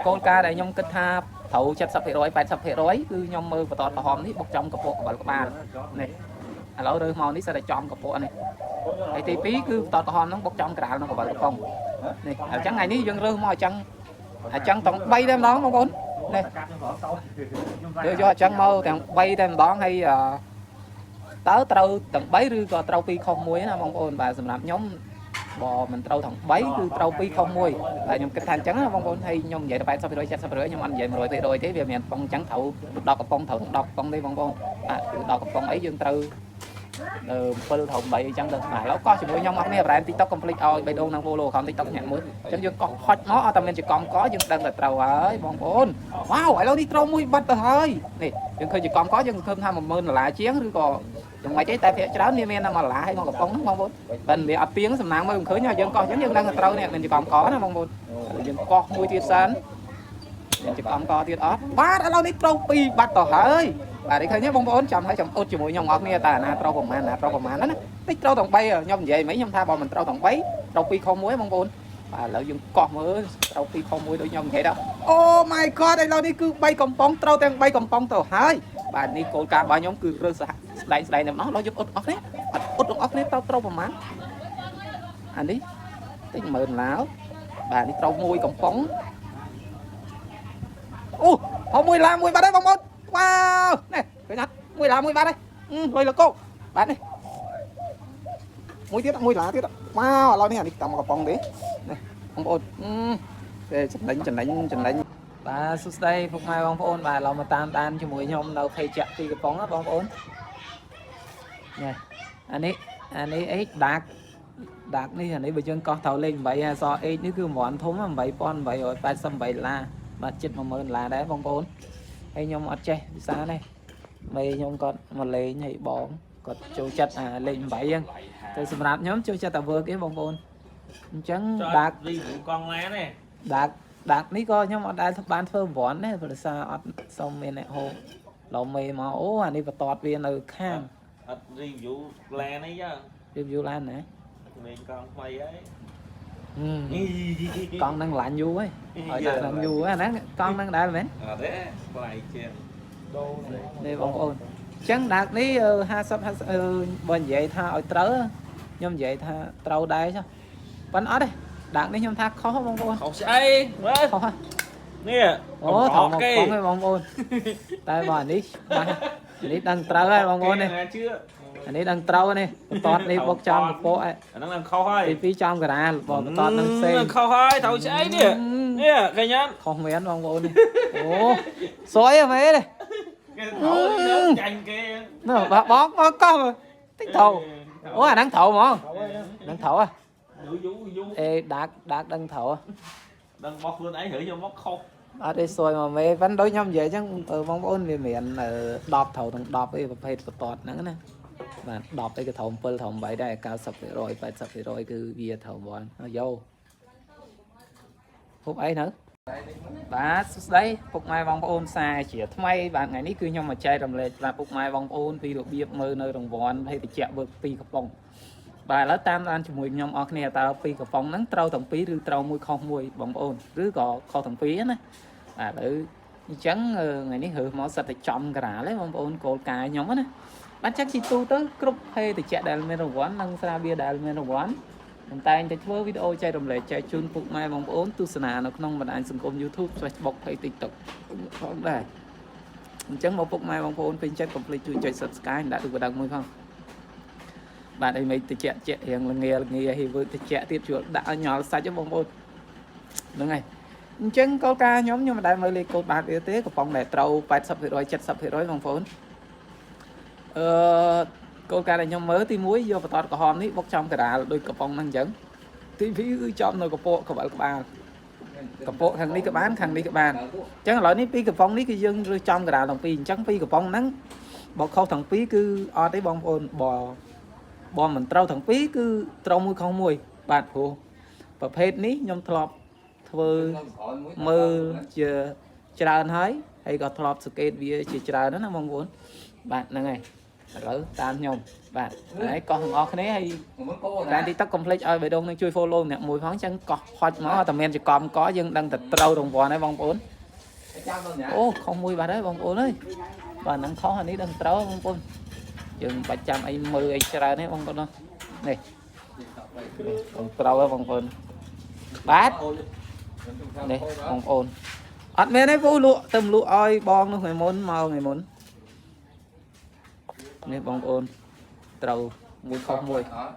គោលការណ៍ដែលខ្ញុំគិតថាត្រូវ70% 80%គឺខ្ញុំមើលបន្តក្រហមនេះបុកចំកពកកបិលក្បាលនេះឥឡូវរើសមកនេះសិតតែចំកពកនេះហើយទី2គឺបន្តក្រហមហ្នឹងបុកចំក្រាលក្នុងកបិលកំប៉ុងនេះអញ្ចឹងថ្ងៃនេះយើងរើសមកអញ្ចឹងទាំង3តែម្ដងបងប្អូននេះយើងយកអញ្ចឹងមកទាំង3តែម្ដងហើយអឺតើត្រូវទាំង3ឬក៏ត្រូវ2ខុស1ណាបងប្អូនបាទសម្រាប់ខ្ញុំបើមិនត្រូវទាំង3គឺត្រូវ2ខុស1បាទខ្ញុំគិតថាអញ្ចឹងណាបងប្អូនហើយខ្ញុំនិយាយតែ80% 70%ខ្ញុំអត់និយាយ100%ទេវាមានប៉ុងអញ្ចឹងត្រូវ10កំប៉ុងត្រូវទាំង10កំប៉ុងទេបងប្អូនបាទគឺ10កំប៉ុងអីយើងត្រូវ7ត្រូវ8អីចឹងទៅបាទឥឡូវកោះជាមួយខ្ញុំអស់គ្នាប្រហែល TikTok complete ឲ្យបីដងនឹង follow ខំ TikTok ញាក់មួយអញ្ចឹងយើងកោះហុចមកអត់តែមានជាកំកយើងដឹងតែត្រូវហើយបងប្អូនវ៉ាវឥឡូវនេះត្រូវមួយបាត់ទៅហើយនេះយើងឃើញជាកំកយើងសង្ឃឹមថា10000ដុល្លារជាងឬក៏យ៉ាងម៉េចទេតែភាគច្រើនវាមានតែ1ដុល្លារហើយមកកំប៉ុងហ្នឹងបងប្អូនបើវាអត់ទៀងសំណាងមើលមិនឃើញយើងកោះអញ្ចឹងយើងដឹងថាត្រូវនេះមានជាកំកណាបងប្អូនយើងកោះមួយទៀតសិនមានជាកំកទៀតអត់បាទឥឡូវនេះត្រូវពីរបាត់ទៅហើយបាទនេះឃើញទេបងប្អូនចាំឲ្យចាំអត់ជាមួយខ្ញុំអស់គ្នាតើណាត្រូវប្រហែលណាត្រូវប្រហែលណាតិចត្រូវទាំង3ខ្ញុំនិយាយមិញខ្ញុំថាបើមិនត្រូវទាំង3ត្រូវ2ខុស1បងប្អូនបាទឥឡូវយើងកោះមើលត្រូវ2ខុស1ដូចខ្ញុំនិយាយដល់អូ my god ឥឡូវនេះគឺ3កំប៉ុងត្រូវទាំង3កំប៉ុងទៅហើយបាទនេះគោលការណ៍របស់ខ្ញុំគឺរើសស្ដែងស្ដែងតែម្ដងដល់យើងអត់អស់គ្នាអត់អត់ទាំងអស់គ្នាតើត្រូវប្រហែលអានេះតិច10000ឡាវបាទនេះត្រូវមួយកំប៉ុងអូហៅមួយឡាមួយបាត់ហើយបងប្អូនវ៉ាវនេះឃើញអត់មួយឡាមួយបាត់ហើយលុយលកោបាទនេះមួយទៀតមួយឡាទៀតវ៉ាវឥឡូវនេះអានេះតាមកំប៉ុងទេនេះបងប្អូនទេចំណេញចំណេញចំណេញបាទសួស្តីពុកម៉ែបងប្អូនបាទឥឡូវមកតាមដានជាមួយខ្ញុំនៅភេជ្ជៈពីកំប៉ុងណាបងប្អូននេះអានេះអានេះអីដាកដាកនេះអានេះបើយើងកោះត្រូវលេខ8អក្សរ H នេះគឺរង្វាន់ធំ8888ដុល្លារបាទជិត10000ដុល្លារដែរបងប្អូនហើយខ្ញុំអត់ចេះភាសានេះមេខ្ញុំគាត់មកលេងហើយបងគាត់ចូលចិត្តអាលេខ8ហ្នឹងតែសម្រាប់ខ្ញុំចូលចិត្តតែ work ទេបងប្អូនអញ្ចឹងដាក review កង់ឡានទេ ដាកដាកនេះក៏ខ្ញុំអត់ដែលបានធ្វើរង្វាន់ដែរព្រោះសារអត់សុំមានអ្នកហូបឡូមេមកអូអានេះបន្ទាត់វានៅខាង អត់ review ឡានអីចឹង review ឡានណា លេងកង់ថ្មីហើយ កង់ហ្នឹងឡាញ់យូរហើយឲ្យដាក់ហ្នឹងយូរហើយហ្នឹងកង់ហ្នឹងដែរមែន អត់ទេថ្លៃជាង នេះបងប្អូនអញ្ចឹងដាកនេះ50 50បើនិយាយថាឲ្យត្រូវខ្ញុំនិយាយថាត្រូវដែរចុះប៉ុន្តែអត់ទេដាកនេះខ្ញុំថាខុសបងប្អូន ខុសស្អីមើល ខុសហ៎ នេះ អូត្រូវមកកង់ឯងបងប្អូនតែបើអានេះច្បាស់នេះដឹងត្រូវហើយបងប្អូននេះ ណាជឿ អានេះដឹងត្រូវនេះបន្ទាត់នេះបុកចំកពកឯង អាហ្នឹងនឹងខុសហើយ ទី2ចំការាបើបន្ទាត់នឹងផ្សេង ខុសហើយត្រូវស្អីនេះនេះកញ្ញា ខុសមែនបងប្អូននេះអូសយហ៎មែនទេ គេត្រូវចាញ់គេ នោះបងបងបងកោះមើលតិចត្រូវអូអាហ្នឹងត្រូវហ្មងហ្នឹងត្រូវហ៎ យូរយូរយូរ អេដាកដាកដឹងត្រូវហ៎ ដឹងបោះខ្លួនឯងឬយកមកខុស អត់ទេសួយមកមេប៉ិនដូចខ្ញុំនិយាយអញ្ចឹងបងប្អូនវាមាន10ត្រូវទាំង10អីប្រភេទបន្ទាត់ហ្នឹងណាបាទ10អីក៏ត្រូវ7ត្រូវ8ដែរ90% 80%គឺវាត្រូវហ្មងយោហូបអីនៅបាទសួស្តីពុកម៉ែបងប្អូនសារជាថ្មីបាទថ្ងៃនេះគឺខ្ញុំមកចែករំលែកប្រាប់ពុកម៉ែបងប្អូនពីរបៀបមើលនៅរង្វាន់ភេទជ្ជៈវើកពីរកំប៉ុងបាទឥឡូវតាមដានជាមួយខ្ញុំអស់គ្នាតើពីរកំប៉ុងហ្នឹងត្រូវទាំងពីរឬត្រូវមួយខុសមួយបងប្អូនឬក៏ខុសទាំងពីរណាបាទឥឡូវអញ្ចឹងថ្ងៃនេះរើសមកសិតតែចំក្រាលឯងបងប្អូនគោលការណ៍ខ្ញុំណាបាទចឹងជីទូទៅគ្រប់ភេទជ្ជៈដែលមានរង្វាន់និងស្រាបៀរដែលមានរង្វាន់ខ្ញុំតែងតែធ្វើវីដេអូចែករំលែកចែកជូនពុកម៉ែបងប្អូនទស្សនានៅក្នុងបណ្ដាញសង្គម YouTube Facebook ហើយ TikTok ផងដែរអញ្ចឹងមកពុកម៉ែបងប្អូនពេញចិត្តកុំភ្លេចជួយចុច Subscribe ដាក់រូបកណ្ដឹងមួយផងបាទអីមិនតិចជារៀងល្ងាល្ងាហើយវើតិចទៀតជួលដាក់ឲ្យញល់សាច់បងប្អូនហ្នឹងហើយអញ្ចឹងគោលការណ៍ខ្ញុំខ្ញុំមិនដែលមើលលេខកូដបាតវាទេកំប៉ុងដែលត្រូវ80% 70%បងប្អូនអឺគោលការណ៍ដែលខ្ញុំមើលទី1យកបន្ទាត់ក្រហមនេះបុកចំកដាលដូចកំប៉ុងហ្នឹងអញ្ចឹងទី2គឺចំនៅកពកក្បាលក្បាលកពកខាងនេះក៏បានខាងនេះក៏បានអញ្ចឹងឥឡូវនេះពីរកំប៉ុងនេះគឺយើងរើសចំកដាលទាំងពីរអញ្ចឹងពីរកំប៉ុងហ្នឹងបើខុសទាំងពីរគឺអត់ទេបងប្អូនបើបើមិនត្រូវទាំងពីរគឺត្រូវមួយខុសមួយបាទព្រោះប្រភេទនេះខ្ញុំធ្លាប់ធ្វើមើលជាច្រើនហើយហើយក៏ធ្លាប់សង្កេតវាជាច្រើនណាស់ណាបងប្អូនបាទហ្នឹងហើយ ឥឡូវតាមខ្ញុំបាទហើយកោះទាំងអស់គ្នាហើយ មុនកោ តាម TikTok កុំភ្លេចឲ្យបេះដូងនឹងជួយ follow អ្នកមួយផងអញ្ចឹងកោះផុចមកតែមានចកំកយើងដឹងតែត្រូវរង្វាន់ហើយបងប្អូន ចាំដល់ញ៉ា អូខុសមួយបាត់ហើយបងប្អូនអើយបាទហ្នឹងខុសអានេះដឹងត្រូវបងប្អូនយើងមិនបាច់ចាំអីមើលអីច្រើនទេបងប្អូននេះបងត្រូវហើយបងប្អូនបាទនេះបងប្អូនអត់មានទេពូលក់ទៅលក់ឲ្យបងនោះថ្ងៃមុនមកថ្ងៃមុននេះបងប្អូនត្រូវមួយខុសមួយ អត់